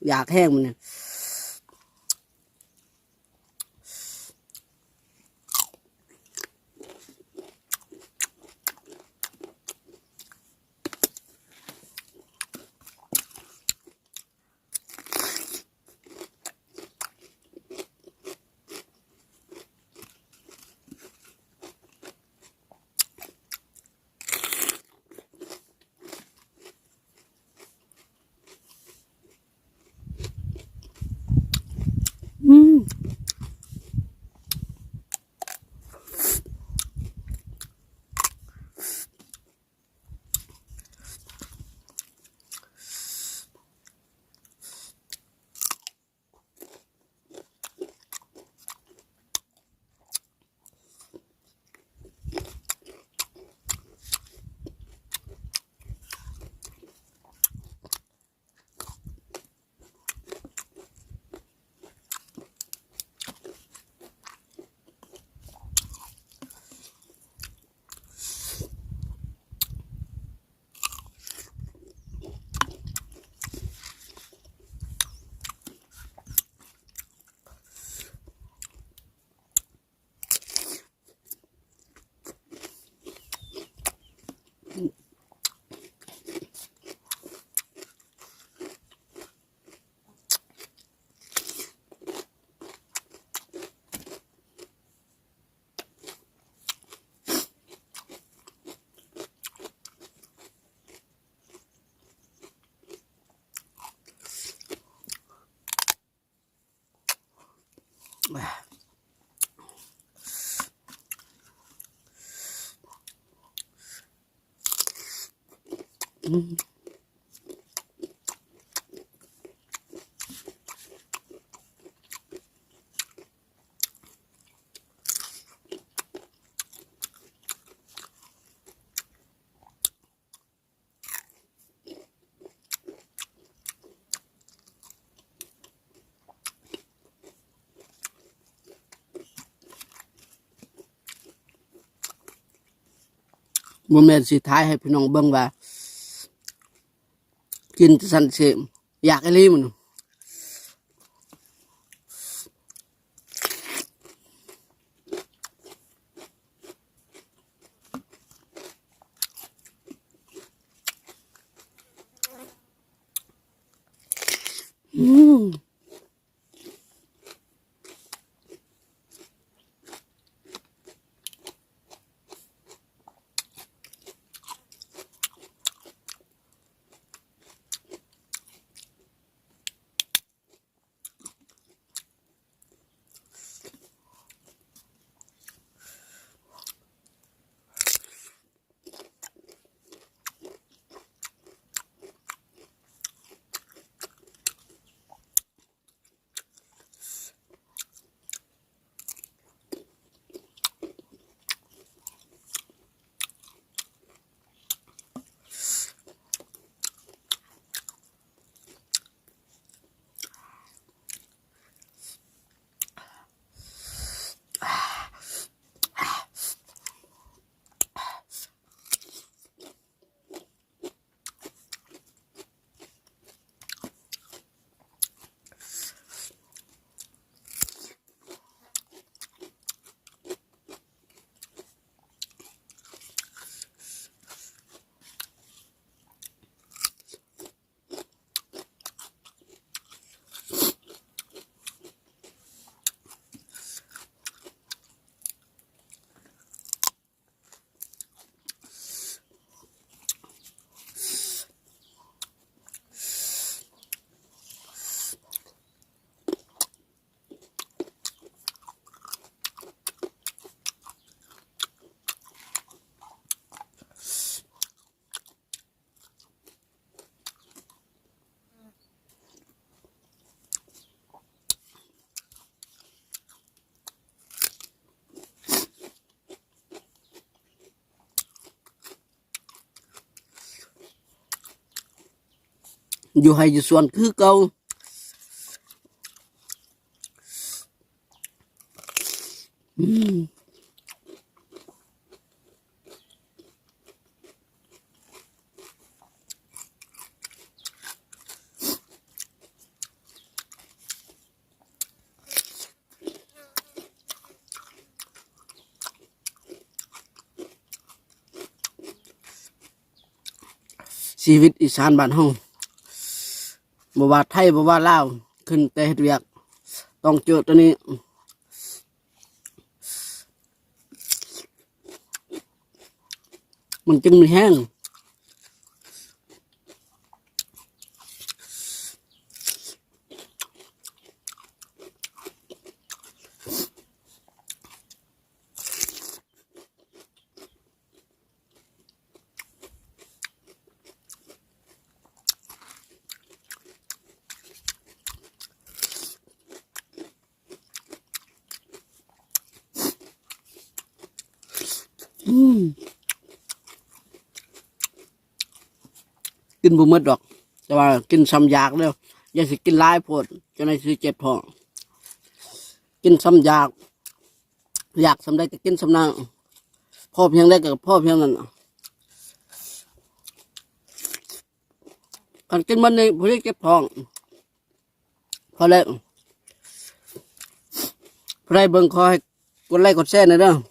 ຢາກແຮງມື້ນີ້. ບໍ່ແມ່ນຊິຖ່າຍໃຫ້ພີ່ນ້ອງເບິ່ງວ່າ ກິນຈັ່ງຊັ້ນຊິຢາກອີ່ຫຼີມັນ. ອືມ. ຢູ່ໄຮ່ຢູ່ສວນຄືເກົ່າ. ອືມ. ຊີວິດອີສານບ້ານເຮົາ ບໍ່ວ່າໄທ ບໍ່ວ່າລາວ ຂຶ້ນແຕ່ເຮັດວຽກ ຕ້ອງເຈີໂຕນີ້ ມັນຈຶ່ງມີແຮງ. ອືມ ກິນບໍ່ໝົດດອກ ແຕ່ວ່າກິນສ່ຳຢາກເດີ້ ຢ່າຊິກິນຫຼາຍໂພດ ຈັ່ງໃດຊິເຈັບທ້ອງ. ກິນສ່ຳຢາກ ຢາກສ່ຳໃດກໍກິນສ່ຳນັ້ນ ພໍພຽງໃດກໍພໍພຽງນັ້ນ. ຄັນກິນໝົດນີ້ ຜູ້ໃດເຈັບທ້ອງ. ພໍແລ້ວ ຜູ້ໃດເບິ່ງ ຂໍໃຫ້ກົດໄລກົດແຊແດ່ເດີ້.